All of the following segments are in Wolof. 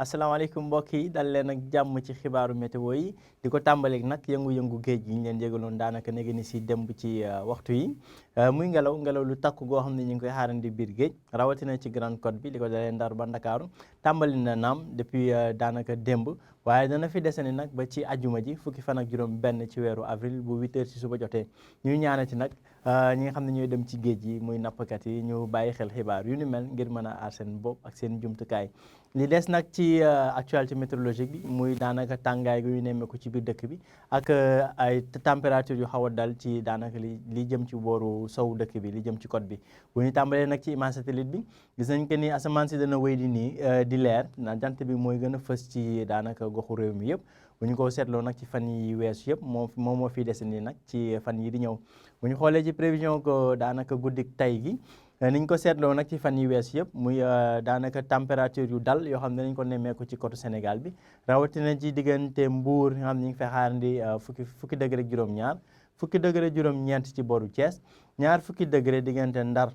asalaamaaleykum mbokk yi dal leen ak jàmm ci xibaaru météo yi di ko tàmbaleeg nag yëngu-yëngu géej gi ñu leen jégaloon daanaka nege ni si démb ci waxtu yi muy ngelaw lu takku goo xam ne ñu ngi koy xaarandi biir géej rawatina ci Grande Côte bi li ko dalee Ndar ba Ndakaaru tàmbali na naam depuis daanaka démb waaye dana fi desani nag ba ci ajuma ji fukki fan ak juróom benn ci weeru avril bu 8h ci suba jotee ñuy ñaanati nag ñi nga xam ne ñooy dem ci géej gi muy nappkat yi ñu bàyyi xel xibaar yu ni mel ngir mën a aar seen bopp ak seen jumtukaay li des nag ci actualité météorologique bi muy daanaka tàngaay gu ñu nemmeeku ci biir dëkk bi ak ay température yu xaw a dal ci daanaka li jëm ci booru sow dëkk bi li jëm ci côte bi bu ñu tàmbalee nag ci image satellite bi gis nañ que ni asamaan si dana wéy di nii di leer na jant bi mooy gën a fës ci daanaka goxu réew mi yëpp bu ñu ko seetloo nag ci fan yi weesu yëpp moo fi des nii nag ci fan yi di ñëw bu ñu xoolee ci prévision ko daanaka guddik tay gi niñ ko seetloo nag ci fan yi wees yëpp muy daanaka température yu dal yoo xam ne dañ ko nemmeeku ci côté Sénégal bi rawatina ci diggante Mbour nga xam ne ñu ngi fay xaarandi fukki degré ak juróom-ñaar fukki degré juróom-ñeent ci boru Thiès ñaar fukki degré diggante Ndar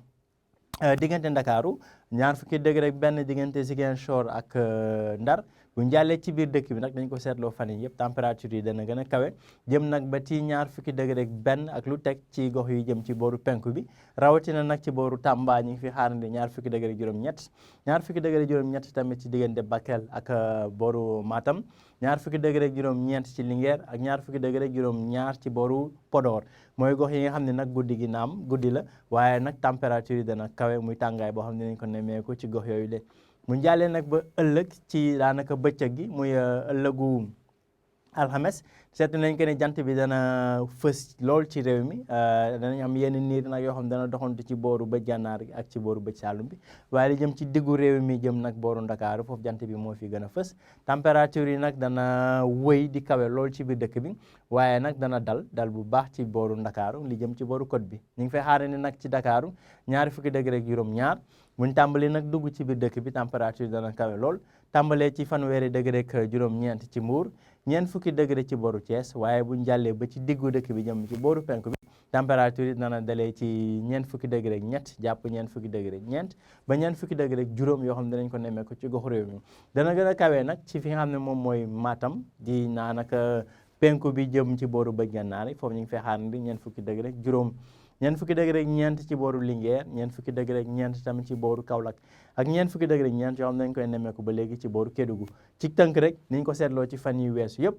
diggante Ndakaaru ñaar fukki degré ak benn diggante Ziguinchor ak Ndar bu ñu jàllee ci biir dëkk bi nag dañ ko seetloo fan yi yëpp température yi dana gën a kawe jëm nag ba ci ñaar fukki degré ak benn ak lu teg ci gox yu jëm ci booru penku bi rawatina nag ci booru Tamba ñu ngi fi xaarandi ñaar fukki degré juróom-ñett ñaar fukki degré juróom-ñett tamit ci diggante Bakel ak booru Matam ñaar fukki degré juróom-ñeent ci Linguère ak ñaar fukki degré juróom-ñaar ci booru Podor mooy gox yi nga xam ne nag guddi gi naam guddi la waaye nag température yi dana kawe muy tàngaay boo xam ne nañ ko nemmeeku ci gox yooyu de mu jàllee nag ba ëllëg ci daanaka bëccëg gi muy ëllëgu alxames seetlu nañ que ne jant bi dana fës lool ci réew mi danañ am yenn niir nag yoo xam ne dana doxantu ci booru bëj gànnaar gi ak ci booru bëj saalum bi waaye li jëm ci diggu réew mi jëm nag booru Ndakaaru foofu jant bi moo fi gën a fës température yi nag dana wëy di kawe lool ci biir dëkk bi waaye nag dana dal bu baax ci booru Ndakaaru li jëm ci booru côte bi ñu ngi fay xaarandi nag ci Ndakaaru ñaari fukki degré ak juróom-ñaar buñ tàmbali nag dugg ci biir dëkk bi température dana kawe lool tàmbalee ci fanweeri degré ak juróom-ñeent ci Mbuur ñeent fukki degré ci booru Thiès waaye buñ jàllee ba ci diggu dëkk bi jëm ci booru penku bi température yi dana dalee ci ñeent fukki degré ak ñett jàpp ñeent fukki degré ak ñeent ba ñeent fukki degré ak juróom yoo xam ne danañ ko nemmeeku ci gox réew mi dana gën a kawee nag ci fi nga xam ne moom mooy Matam di naanaka penku bi jëm ci booru bëj gànnaar yi foofu ñu ngi fay xaarandi ñeent fukki degré ak juróom ñeent fukki degré ak ñeent ci booru Linguère ñeent fukki degré ak ñeent tamit ci booru Kaolack ak ñeent fukki degré ak ñeent yoo xam ne dañ koy nemmeeku ba léegi ci booru Kédougou ci tënk rek niñ ko seetloo ci fan yi weesu yëpp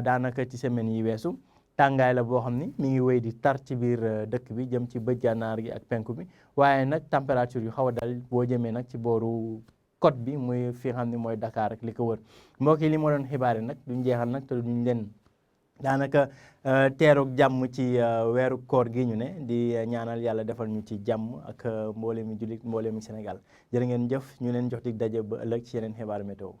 daanaka ci semaine yi weesu tàngaay la boo xam ni mi ngi wéy di tar ci biir dëkk bi jëm ci bëj gànnaar gi ak penku bi waaye nag température yu xaw a dal boo jëmee nag ci booru côte bi muy fi nga xam ne mooy Dakar ak li ko wër mbokk yi li ma doon xibaar yi nag duñ jeexal nag te duñ leen daanaka teeroog jàmm ci weeru koor gi ñu ne di ñaanal yàlla defal ñu ci jàmm ak mboole mi jullit mboole mi Sénégal jërë ngeen jëf ñu leen jox dig daje ba ëllëg ci yeneen xibaar météo